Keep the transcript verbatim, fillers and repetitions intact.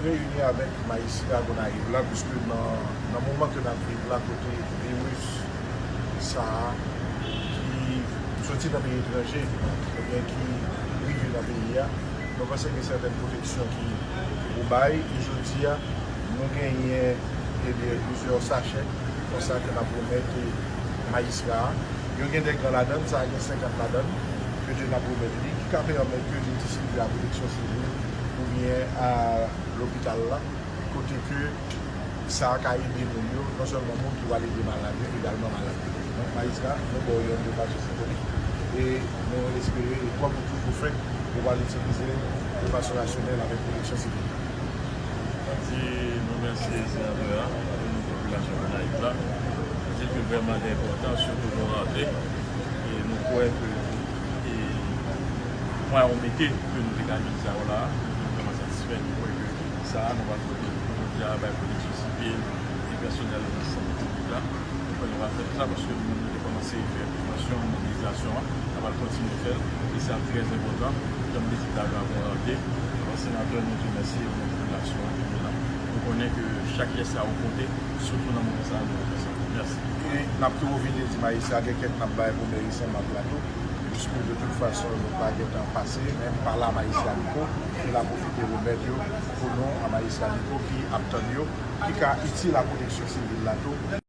Reyini avèk majistra Gonayiv la, piske nan, nan moman ke n ap viv la, kote viris sa a ki soti nan peyi etranje, oubyen ki rive nan peyi a, nou panse gen sètèn pwoteksyon ki pou bay, e jodi a, nou genyen, ebyen, plizyè sachè konsa ke n ap remèt majistra a. Yo gen de gran ladann, sa a gen senkant ladann, ke n ap remèt li, ki ka pèmèt ke li distribye a pwoteksyon sivil oubyen a lopital la, kote ke sa a ka ede moun yo, non sèlman moun ki pral ede malad yo, egalman malad yo. Donk, majistra, nou ba w yon depasyon senbolik e nou espere, e kòm ou toujou fè, ou pral itilize l de fason rasyonèl avèk pwoteksyon sivil. Mwen di nou mèsi senatè a, nou popilasyon Gonayiv la, di ke vrèman li enpòtan, sitou nou rate, e nou kwè ke, e, mwayen ou mete ke nou te ka jwenn sa yo la, nou vrèman satisfè, nou kwè ke sa a, nou va pote, nou jodi a bay pwoteksyon sivil e pèsonèl nan sant piblik la. Nou kwè nou va fè sa paske nou, nou te kòmanse fè prevwansyon, mobilizasyon an, nou pral kontinye fè l, e sa trè enpòtan, jan m te di l avan, avan rate, senatè, nou di w mèsi, e nou popilasyon an ki vin la. Nou konnen ke chak jès sa yo konte, sitou nan moman sa a, nou rekonèsan. Mèsi. E n ap tou pwofite di majistra gen kèk n ap bay pou meri Senmak la tou, piske de tout fason, nou pa gentan pase, men m pa la majistra Nico, m la pwofite remèt yo pou non a majistra Nico ki ap tann yo, ki ka itil a pwoteksyon sivil la tou.